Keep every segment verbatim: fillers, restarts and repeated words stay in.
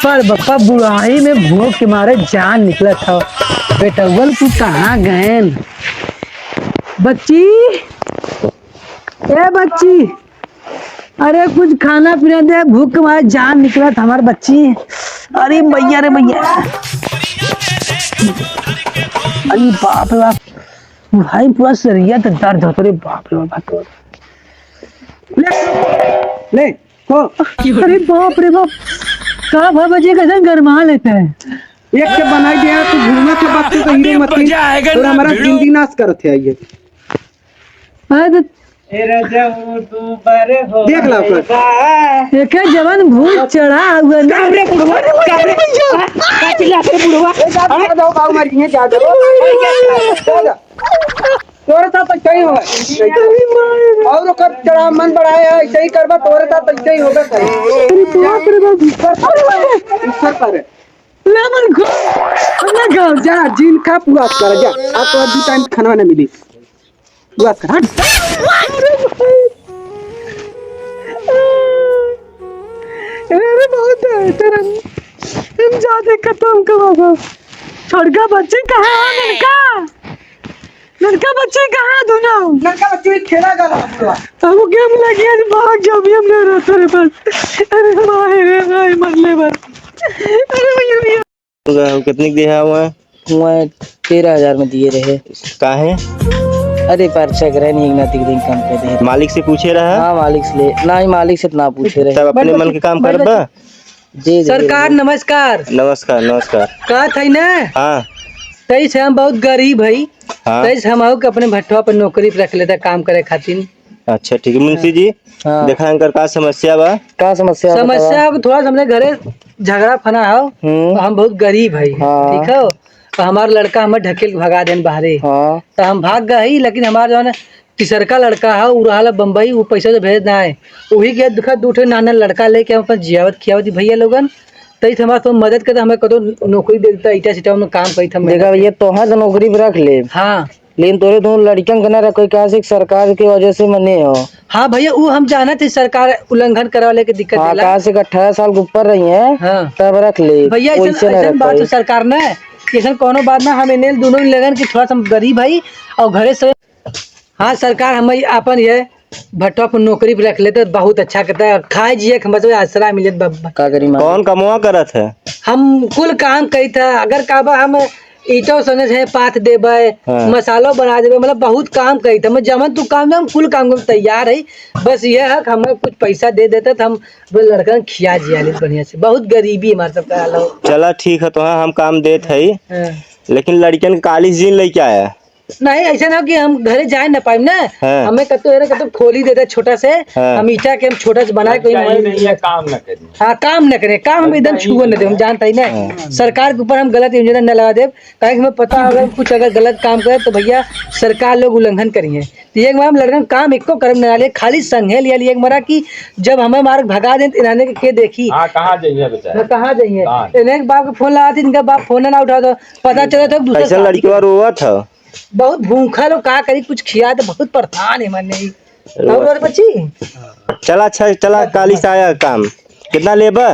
पर बप्पा बुढ़ाई में भूख के मारे जान निकलत हौ। बेटउवन तू कहाँ गएन? बच्ची, ए बच्ची, अरे कुछ खाना पीना दे, भूख के मारे जान निकलत हमार बच्ची। अरे भैया रे भैया, अरे बाप रे बाप, भाई पूरा सरिया तो दर्द होत रे बाप रे बाप। ले, ले, को। अरे बाप रे बाप, का भा बजे कैसे गरमा लेते हैं? एक के बनाई दे यार, तू घूमा के बात, तू तो हीरो मत ही। मजा आएगा और ना हमारा भिड़ो। जिंदगी नाश करत है ये। अरे तो ए राजा, वो दो बार हो देख ला ओकर। गया। एके जवन भूत चढ़ा हुआ ना। काबरे बुढ़वा, काबरे। का चिल्ला रे बुढ़वा? ए, जा, जा, जा, बाबू मार दिए, जा, जा। जा, जा। तोरे साथ तो सही होगा। और ओकर चढ़ा मन बढ़ाए है, ऐसे ही करबा, तोरे साथ तो सही होगा सही। अरे बाप रे बाप। ऊपर पर है। लेमन घोल, अपना गाँव जा, जीन खा, पुआस कर, जा। अब तो दू टाइम खाना ना मिली। पुआस कर, हट। अरे बहुत है, तेरा हम जाते खत्म करो। छोटका बच्ची कहाँ है लड़का? लड़का बच्ची कहाँ दोनों? लड़का बच्ची खेला गया पूरा। अब वो गेम लगी है, भाग जाओ, भी हम नहीं रहते रे बस। अरे भाई रे भाई, मरले बस। अरे भैया, भैया। तो कितने के दिया हुआ है? हुआ है, तेरह हजार में दिए रहे। काहे? अरे, पर चेक रहे नहीं, एक ना तीन दिन कम कर दे। मालिक से पूछे रहा? हाँ, मालिक से ले, ना ही मालिक से इतना पूछे रहे। तब अपने मन के काम करबा? दे दे। सरकार, नमस्कार। नमस्कार, नमस्कार। का था ना? हाँ। तैसे हम बहुत गरीब हई। हाँ। तैसे हम आऊ के अपने भट्ठवा पर नौकरी पर रख लेता काम करे खातिर। अच्छा, ठीक है। मुंशी जी, हाँ। देखा इनकर का समस्या बा? का समस्या बा, समस्या बतावा। अब थोड़ा सा हमरे घरे झगड़ा फना हो, हम्म। तो हम बहुत गरीब हई, हाँ। ठीक है? तो हमार लड़का हमें ढकेल के भगा देन बाहरे। हाँ। तो हम भाग गए हई, लेकिन हमार जौन तीसरका लड़का है, उ रहल बम्बई, उ पैसा से भेज ना है। वही के दुखा दू ठे नाना लड़का लेके हम अपन जियावत खियावत ही भैया लोगन। तैसे हमार सब मदद करते, हमें कतो नौकरी दे देता, ईटा सीटा में काम करी था, देखा मेहनत भैया, तोहार तो नौकरी पे रख ले। हाँ। लेकिन तोरे दोनों लड़कियन के ना रखो, काहे से सरकार के वजह से मने हो। हाँ भैया, उ हम जानत ही सरकार उल्लंघन करवा लेके दिक्कत हाँ, देला। काहे से अठारह साल के ऊपर रही है, हाँ। तब रख ले, भैया, ऐसन, वैसे ना ऐसन रख बात पाई। तो सरकार ना, ऐसन कोनो बात ना, हम इन्हें दोनों लगन कि थोड़ा सा हम गरीब हई और घरे से, हाँ सरकार, हम अपन ये भट्ठा पर नौकरी पे रख लेते, बहुत अच्छा करता है, खाए जिए के मतलब आसरा मिलत बा। का करी मालिक? कौन कमवा करत है? हम कुल काम करी था, अगर का बा हम ईंटो संगे से पाथ देबे, हाँ। मसालो बना देबे, मतलब बहुत काम करी था। मैं जवन तू काम दे, हम कुल काम के तैयार है। बस ये है कि हमें कुछ पैसा दे देते तो हम वो लड़कन खिया जिया लेत बढ़िया से। बहुत गरीबी हमारे सबका हाल हो। चला ठीक है, तो हाँ, हम काम देत है, हाँ। लेकिन लड़कियन के काली जीन लेके आया। नहीं, ऐसा ना कि हम घरे जाए ना पाइम ना। हाँ। हमें कतो एरे कतो खोली देते छोटा से, हाँ। हम ईटा के हम छोटा से बनाए कोई लड़का ही हमारे नहीं है, काम ना करें। हाँ, काम ना करें, काम हम लड़का एकदम ही छुआ नहीं न दे, हम है। जानता ही ना। हाँ। सरकार के ऊपर हम गलत योजना न लगा देब, काहे कि हमें पता है, अगर हम कुछ अगर गलत काम करें तो भैया सरकार लोग उल्लंघन करी है। तो एक बार हम लड़कन काम एको करम न डाले, खाली संगे लिया लिए एक बार कि जब हमें मार भगा दें तो इन्हाने के, के देखी। हाँ, कहाँ जाइए बेचारे? हाँ, कहाँ जाइए? कहाँ? इन्हें एक बाप के फोन लगा थी, इनका बाप फोन ना उठा तो पता चला था दूसरा कैसन शादी लड़की रोवत है? बहुत भूखा लोग का करी, कुछ खिया तो बहुत परेशान है मने। और बात बची? चला अच्छा, चला काली से आया काम। कितना लेबा?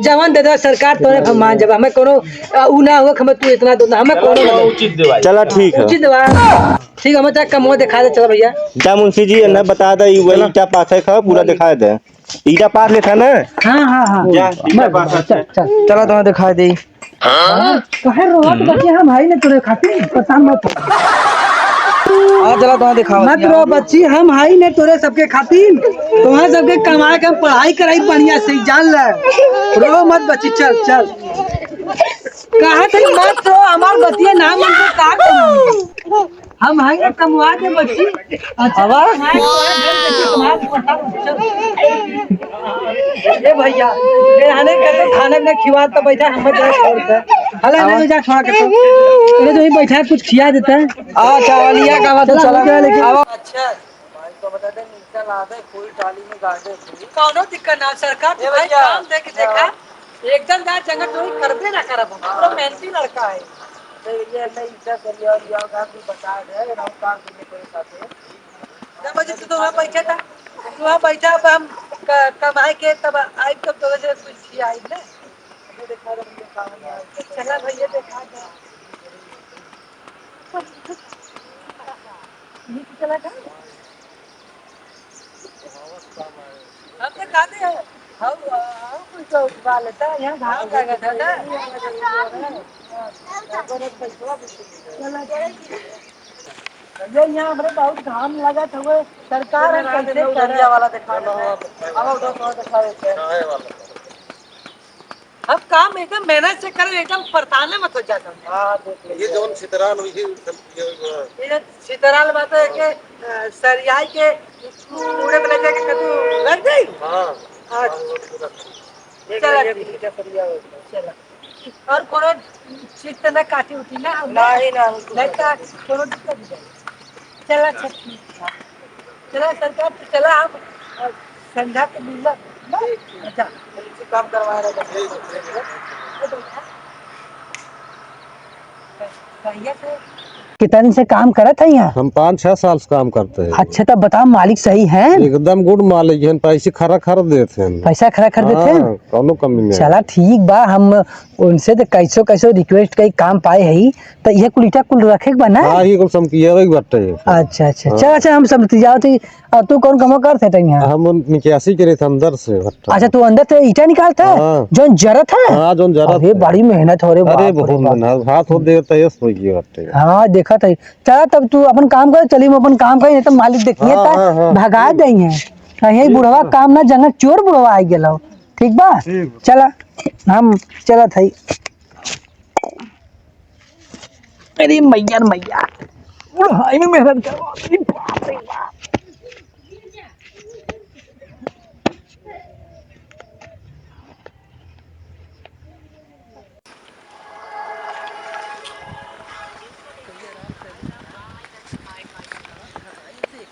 जवन दे दे सरकार तोरे हम मान जब हमें कोनो, आ, उ ना हो कि हमें तू इतना दो, हमें कोनो ना दे। उचित दिवाई। चला ठीक है। उचित दिवाई। ठीक है, हमें तक कमवा दिखा दे, चला भैया। जा मुंशी जी, ना बता दे, ई वही चला। ईटा पाथे खा, पूरा दिखा दे। ईटा पाथ लेता ना? हाँ, हाँ, हाँ। जा, ईटा बस, पाथ बस, चल, चल। चला तो दिखा दे। हाँ? काहे रोवत बच्ची, हम हाई ने तोरे खातिर, परेशान मत हो। आ, चला, तोहाँ देखावा मत दिया। रो बच्ची, हम हाई ने तोरे सबके खातिर, तोहाँ सबके कमाए के हम पढ़ाई कराई बढ़िया से, जान ले। रो मत बच्ची, चल, चल। कहा थे मत रो, हमार बतिया ना मन को का करूँ? हम हाई ने कमवा के बच्ची, अच्छा, हमार कमाए के तोरे घर के कमाए के पता। ए भैया, ए हने के तो खाना में खिवा तो बैठा, हम जा छोड़ के। हला नहीं जा छोड़ के तो। अरे तो ही बैठा, कुछ खिया देता है। आ, चावलिया का बात चला, चला। हो गया लेकिन। अब अच्छा, भाई को बता दे, नीचे ला दे, कोई ट्राली में गाड़ दे। कौनो दिक्कत ना, सरकार ए भाई भैया। काम दे के देखा। एकदम जा जंगल चोरी करबे ना करब हम। पूरा मेहनती लड़का है। तो ये नहीं, इधर से लिया, लिया, गांधी बता दे, राम काम के लिए कोई साथे। जब बजे तू तो वहाँ बैठा था, तू वहाँ बैठा, अब हम क-, कमाए के तब आइब, तब तो वजह कुछ खियाइब ना। चला भैया, देखा दे। ये तो चला था। हम तो खाते हैं। हम, हम कुछ तो उठवा लेता है, यहाँ घाम लगा था ना। चला जाए। भैया, यहाँ हमरे बहुत घाम लगा था, वो सरकार हम कैसे करे? वाला देखा दे। अब उधर थोड़ा देखा देते हैं। अब काम एकदम मेहनत से करो, एकदम परेशान मत हो जाता। हाँ, देख लीजिए। ये जौन छितराल हुई थी, ये, ये छितराल बात है कि, अ, सरियाई के पूरे में ले जाके कद्दू रख दे। हाँ। अच्छा। हाँ, पूरा। चला, ये ठीक है। चला। और कोनो चीज तो ना काटी उठी ना, हम नहीं, ना, हम नहीं का-, कोनो दिक्कत नहीं। चला, अच्छा, ठीक है। चला, सरकार, तो चला, हम, अ, संझा के मिलना, ना? ठीक, ठीक। अच्छा। इनसे काम करवा रहे हैं। ठीक, ठीक है। कितने दिन से काम करत है यहाँ? हम पाँच छह साल से काम करते हैं। अच्छा, तब बताओ, मालिक सही है? एकदम गुड मालिक है, पैसे खरा खरा देते हैं। पैसा खरा खरा देते हैं? हाँ, कौनो कमी नहीं। चला, ठीक बा, हम उनसे तो कैसो कैसो रिक्वेस्ट कई काम पाए है, तो ये कुल ईटा कुल रखे के बा ना? हाँ, ये कुल समकिया रही बट्टे। अच्छा, अच्छा। हाँ। चला, अच्छा, हम समझ जाओ थी। और तू कौन कमा करत है यहाँ? हम उन निकासी करे थे अंदर से भट्ठा। अच्छा, तू अंदर से ईटा निकालत है? हाँ। जौन जरत है? हाँ, जौन जरत अरे, है। बड़ी मेहनत हो रे, अरे, बाप रे बहुत बाप। मेहनत, हाथ हो देर तक ये सोई गए भट्टे। हाँ, देखत है। चला, तब तू अपन काम कर, चली हम अपन काम करी, नहीं तो मालिक देखिए हाँ, ता हाँ, हाँ। भगा देंगे। कहीं बुढ़वा काम ना जाने, चोर बुढ़वा आ गेल हो। ठीक बा? ठीक बा। चला, हम चलत है। अरे मैया रे मैया, बुढ़ाई में मेहनत करवा, अरे बाप रे बाप।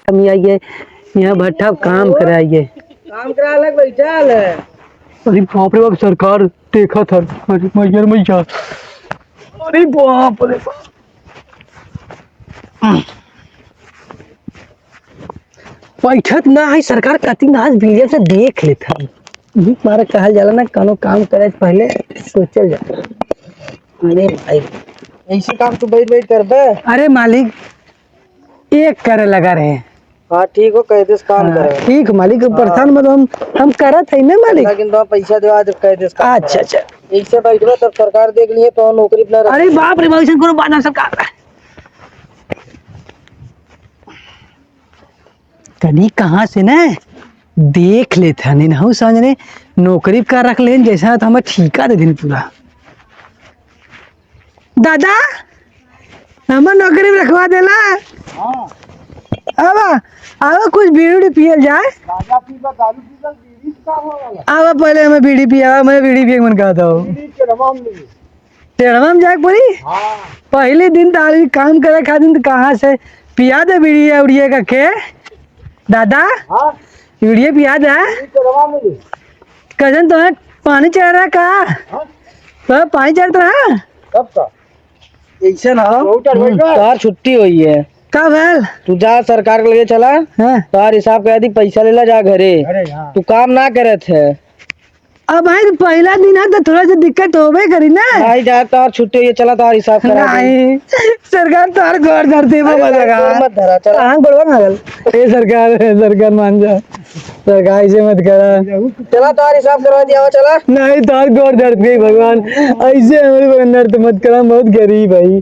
हम आइए, यहाँ भट्ठा काम कराइए। काम करा लग बैठल है। अरे बाप रे बाप, सरकार देखत है। अरे मैया रे मैया। अरे बाप रे बाप। बैठत ना है सरकार, कति ना आज वीडियो से देख लेत है। भीख मारे कहल जाला ना, कौनो काम करे से पहले सोचल जाला। अरे भाई, ऐसे काम तू बैठ बैठ करबे? अरे मालिक, एक करे लगा रहे। हाँ, ठीक हो, कह देस काम हाँ, करे। ठीक मालिक, हाँ। परेशान मत, हम, हम करत है ना मालिक। लेकिन तो पैसा देवा, जब कह देस काम अच्छा, करे। अच्छा। ऐसे बैठबे तब सरकार देख लिए तो नौकरी पर ना रखे। अरे बाप रे बाप, ऐसन कोनो बात ना सरकार। तनी कहाँ से न देख लेत हन, इनहू समझ ने नौकरी का रख लेन, जैसा तो हमें ठीका दे दिन पूरा। दादा, हमें नौकरी में रखवा देला। हाँ। आवा, आवा कुछ बीड़ी उड़ी पियल जाए। गांजा पीबा, दारू पीबा, बीड़ी का हो वाला? आवा पहले हमें बीड़ी पियावा, हमें बीड़ी पिए के मन कहत हो। बीड़ी के रमाम नहीं। टेढ़वा में जाए के पड़ी? हाँ। पहले दिन तो आदमी काम करे खातिर तो कहाँ से पिया दे बीड़ी उड़िए का के? दादा, हाँ? बीड़िए पिया दे। बीड़ी तो रवा मिली। कैसन तो है, पानी चढ़ रहा का? हाँ? तो पानी चढ़ रहा? कब का? ऐसे ना हो। बहुत चढ़ हम्म, गया। तार छुट्टी हुई है। का भेल? तू जा सरकार के लगे चला। हाँ। तार हिसाब कर दी, पैसा ले ला, जा घरे। अरे हाँ। तू काम ना करत है। अब भाई, पहला दिन है तो थोड़ा सा दिक्कत होबे करी ना। नहीं जा, तोहर छुट्टी होइए, चला तोहर हिसाब करा दे। नहीं, सरकार तोहर गोड़ धरते अरे बाबा नहीं, लगा। गोड़ मत धरा, चला। कहाँ गोड़वा लागल? ए सरकार, ए सरकार मान जा। सरकार ऐसे मत करा। चला तोहर हिसाब करवा दिया हो, चला। नहीं, तोहर गोड़ धरत गई भगवान। ऐसे हमारे पर अनर्थ मत करा, हम बहुत गरीब है।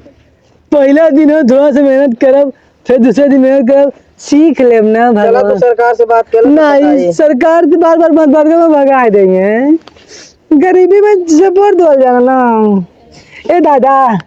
पहला दिन हो, थोड़ा सा मेहनत करब, फिर दूसरे दिन मेहनत करब, सीख लेब ना चला भगवान। तो सरकार से बात कर लो, तो नहीं, बताइए। सरकार से बार बार मत बात करो, भगा देंगे। गरीबी में सपोर्ट दल जाना ना। ए दादा,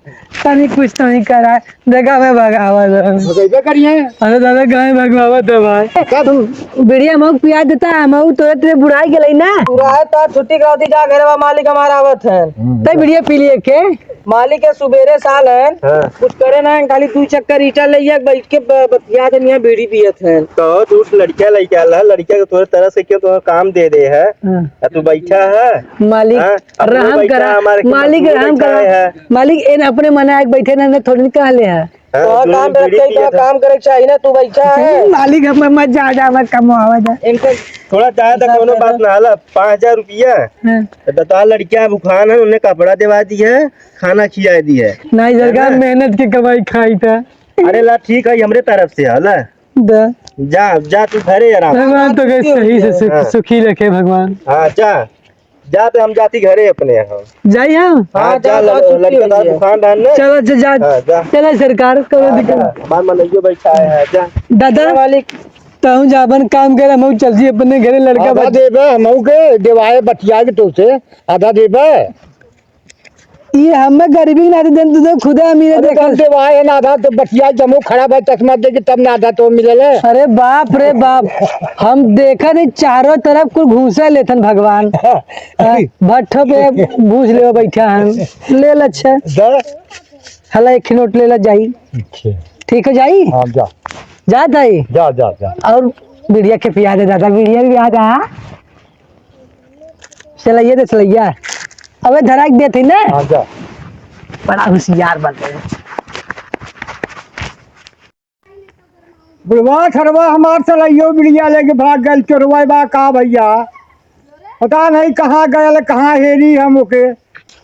तनी कुछ तो नहीं करा, देखा मैं भगावत हूँ। भगैबे करिए। अरे दादा, गाय भगवावत है भाई। का तुम बीड़िया मऊ पिया देता है, मऊ तोरे तेरे बुढ़ाई गेलई ना। पूरा है तो छुट्टी करा दी, जा घरे बा, मालिक हमारा आवत है। हम्म। तै बीड़िया पी लिए के? मालिक के सुबेरे साल है, हाँ। कुछ करे ना, खाली दू चक्कर ईटा ले एक बैठ के ब-, बतिया के यहाँ बीड़ी पियत है। कहो झूठ, लड़किया लइका ला, लड़किया के तोरे तरह से क्यों तोहर काम दे दे है? हाँ। आ तू बैठा है? मालिक, हाँ? अपने रहम बैठा करा, है, हमारे मालिक, मजदूर रहम बैठा करा। है। मालिक, एन अपने मना एक बैठे ना, ना थोड़ी कहले है। हाँ, तो बीड़ी, काम पे बीड़ी रखे, तो पियत है। काम करे के चाही ना, तू बैठा है। मालिक, हम मत जा, जा, मत कमवावा जा। इनको थोड़ा चाहे तो पैसा कोनो दे बात दो। ना, हाला, पाँच हजार रुपया। हाँ। तो तोहार लड़कियां भुखान है, उन्हें कपड़ा देवा दी है, खाना खिया दी है। नहीं, सरकार, है ना? मेहनत के कमाई खाई था। अरे ला, ठीक है, हमरे तरफ से है, ला। दा। जा, जा तू घरे आराम। भगवान तो के सही से सुख-, हाँ। सुखी रखे भगवान। हाँ, जा। जा तो हम जाती घरे अपने यहाँ। जाई हम? हाँ, हाँ, जा, जा, लड़-, जा, छुट्टी लड़का होई तार है। दुकान रहन ने। चलो, च-, जा। हाँ, जा। चलो सरकार, करो हाँ, दिक्कत। जा। हमार मनइयो बैठा है, जा। दादा, मालिक। तहूँ जा अपन काम करे, हमहूँ चल जी अपने घरे लड़का आधा बच- देबे, हमहूँ के देवाए बतिया के तोसे, आधा देबे। ये हमें गरीबी के नाते देन, तू तो खुदे अमीर है, अरे देखल। तब देवाए है ना, आधा तो बतिया जमो खड़ा भाई, चश्मा दे के तब ना आधा तो मिले ले। अरे बाप रे बाप, हम देखा नहीं चारों तरफ कुल घूसे लेथन भगवान। हाँ, भट्ठो पे घूस लेवे बैठा हन। ले ल, अच्छा। द। हला एक नोट ले ल जाई। अच्छा। ठीक हो जाई? हाँ, जा। जा ताई? जा, जा, जा। और बीड़िया के पिया दे दादा, बीड़िया भी पिया दे, हाँ? चलैया दे, चलैया। अबे धरा के देते ना। हाँ, जा। बड़ा होशियार बन रहे। बुढ़वा सरवा हमार चलैयो बीड़िया लेके भाग गइल, चोरवा बा का भैया? पता नहीं कहाँ गयल, कहाँ हेरी हम ओके।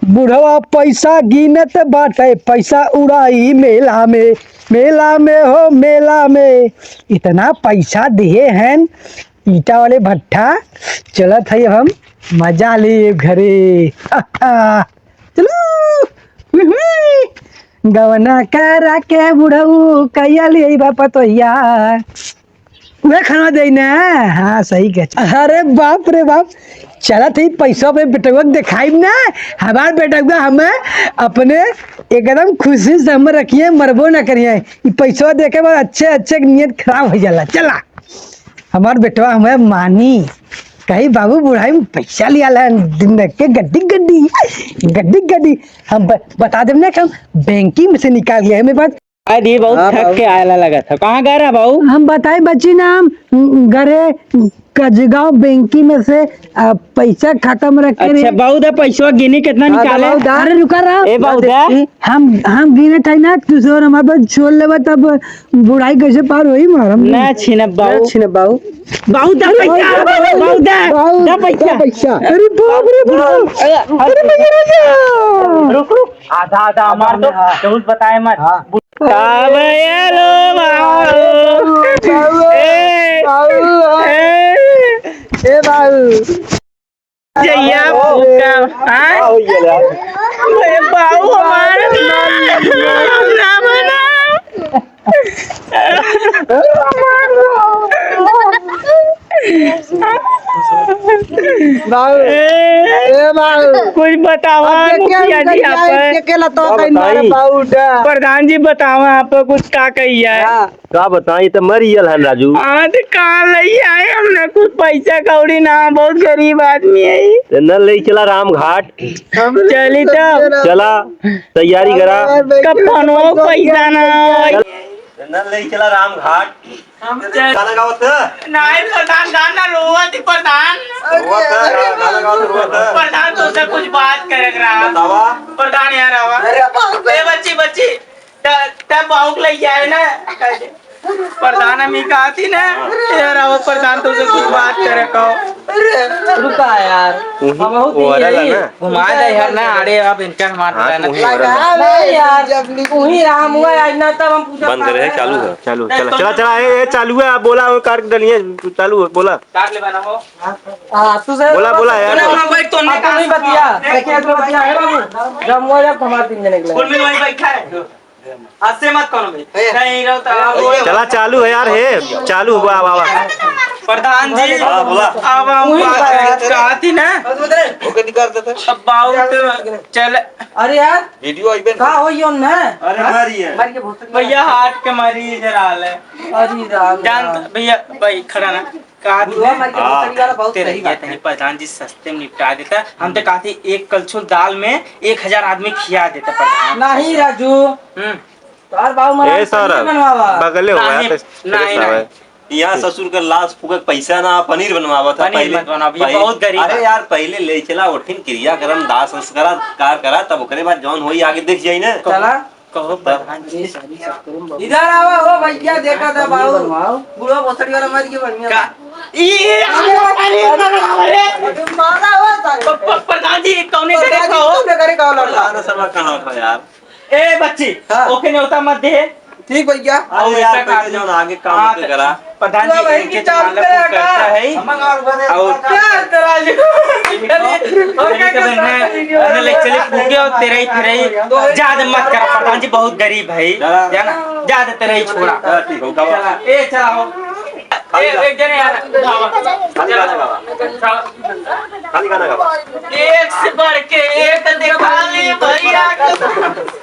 बुढ़वा पैसा गिनत बाटे, पैसा उड़ाई मेला में, मेला में हो, मेला में। इतना पैसा दिए हैं ईटा वाले भट्ठा, चलत है हम मजा ले घरे। चलो, हुई, हुई। गवना करा के बुढ़ऊ कहिया ले अइबा पतोहिया। उहे खाना देई ना। हाँ, सही कहे। अरे बाप रे बाप, चलत ही पैसा पे बेटवा के देखाइब ना। हमार बेटवा हमें अपने एकदम खुशी से हमें रखिए, मरबो ना करिए। ई पैसा देखे बाद अच्छे अच्छे नियत खराब हो जाला। चला, हमार बेटवा हमें मानी, कही बाबू बुढ़ाई में पैसा लिया ला, दिन रख के गड्डी गड्डी, गड्डी गड्डी। हम ब-, बता देब ना कि हम बैंकिंग में से निकाल लिया है मेरे पास। अरे बहुत हाँ, थक बाबू। के आयला लगा था। कहाँ गए रहा बाबू? हम बताई बच्ची ना, हम घरे कजगांव बैंकी में से, आ, पैसा खाता में रख के अच्छा, रे। बाबू दा पैसा गिनी कितना हाँ, निकाले? बाबू दा। अरे रुका रहा। ए बाबू दा। हम, हम गिने थे ना, तू से और हमारे पास छोड़ लेबा तब बुढ़ाई कैसे पार होई मारम? ना छीने बाबू। ना छीने बाबू। बाबू दा पैसा, बाबू दा, बाबू दा पैसा। दा पैसा। अरे बाप रे बाप। अरे भैया राजा। रुक, रुक। आधा, आधा हमार तो हाँ। केहू से बताए मत। हाँ। का भैया लो बाबू। बाबू, ए, बाबू। ए। ए बाबू। जइया फूका, हाँ? का हो गया यार? ए बाबू हमार ना, ना बना। बाबू, ए, ए बाबू। कुछ बतावा, अब देखे मुखिया हम जी, कहिया आप है, देखे ला तो का कहीं मारे बताई? बाबू डा। प्रधान जी बतावा, आप कुछ का कहिया है? हाँ। का बताई, ये तो मर गयल हन राजू। हाँ, तो कहाँ लई आए हमने कुछ पैसा कौड़ी ना, बहुत गरीब आदमी है। तो न ले चला राम घाट। चली तब। चला, तैयारी करा। कब फोनवा पैसा ना आवे। चल, नंदन ले चला राम घाट। हम चल- गाना गावत है? नहीं, प्रधान, गाना रोवत ही प्रधान। रोवत है, गाना गावत रोवत है। प्रधान, तोसे कुछ बात करे के रहा। बतावा। प्रधान, यहाँ आवा। अरे बाप रे। ए बच्ची, बच्ची, त-, तब बाउक लई आए ना। प्रधान, हम ही कहा थी ना, यार, अब प्रधान, तुमसे कुछ बात करे कहो। रुका यार, उही अब बहुत ही ओरल है यही ना। घुमा दे यार ना, अरे, अब इनका मार हाँ, देना। उही ओरल है। नहीं यार, उही राम हुआ आज ना, तब हम पूजा बंद करे, पाठ चालू है, चालू, नहीं, चला, तो चला, ना चला, ए, ए, चालू है, आप बोला, वो काट के डलिए, चालू है, बोला। काट ले बना हो। हाँ, तू से बोला, बोला यार, बोला। ना, भाई, तो आप नहीं बतिया, देखिए, तू बतिया, है बाबू, जब वो जब हमारे तीन जने के लिए। कुल मिल वही बैठा है। हंसे मत करो भाई। ए। नहीं रहो तो आप ए। चला चालू है यार, हे, चालू हुआ, आवा, आवा। प्रधान जी, हाँ, बोला। अब हम वही बात पाया। कहा थी ना। ओके, निकाल देते। अब बाबू तो चल। अरे यार, वीडियो आई बे। का हो यो ना? अरे, मारी है। मार के भोसड़ी भैया, हाथ के मारी इधर आ ले। अरे राम, जान राम। भैया, भाई, खड़ा ना। कहा थी बुढ़वा ना? मार के हाँ। भोसड़ी वाला बहुत तेरे सही ये बात तनी है। प्रधान जी सस्ते में निपटा देता। हम तो कहा थी एक कलछुल दाल में एक हजार आदमी खिया देता प्रधान। नहीं राजू। हम्म। तार बाबू महाराज ए सर, पनीर बनवावा। बगले हो गया नहीं, तो नहीं, नहीं। यहाँ ससुर का लाश फूके के पैसा ना, पनीर बनवावा था पनीर पहले। मत बनाओ, ये पहले बहुत गरीब अरे है। यार, पहले ले चला ओठिन क्रियाकर्म, दाह संस्कार करा, तब ओकरे बाद जौन होई आगे देख जाई ना। चला। कहो प्रधान जी, सॉरी, सब करूँ बाबू। इधर आवा हो भैया, देखा था बाबू। बनवाओ। बूढ़ा भोसड़ी वाला मर के बढ़िया। का? ई, अरे, अरे, अरे, अरे। मारा हो सारे। प-, प-, प्रधान जी, कौने करे प्रधान जी, कहो? कौने करे कहो लड़का? प्रधान सभा कहाँ था यार? ए बच्ची, हाँ। ओके न्योता मत दे। ठीक भैया। और अरे यार, बेटा का पहले आदमी। जौन आगे काम हाँ, होते करा। प्रधान जी, लो भाई, इनके चालू मालक को करेगा। करता है। और क्या करा जी? इनको, और इनके क्या बहन करता है? है, उन्हें ले चले फूके और तेरई फिरई। ज्यादा मत करा प्रधान जी, बहुत गरीब है, है ना? ज्यादा तेरई छोड़ा। हाँ, ठीक हो, गावा। चला, ए, चला हो। ए, एक जने यार, गावा। खाली गाना गावा। खाली गाना गावा। एक से बढ़ के एक दिवाली भैया को।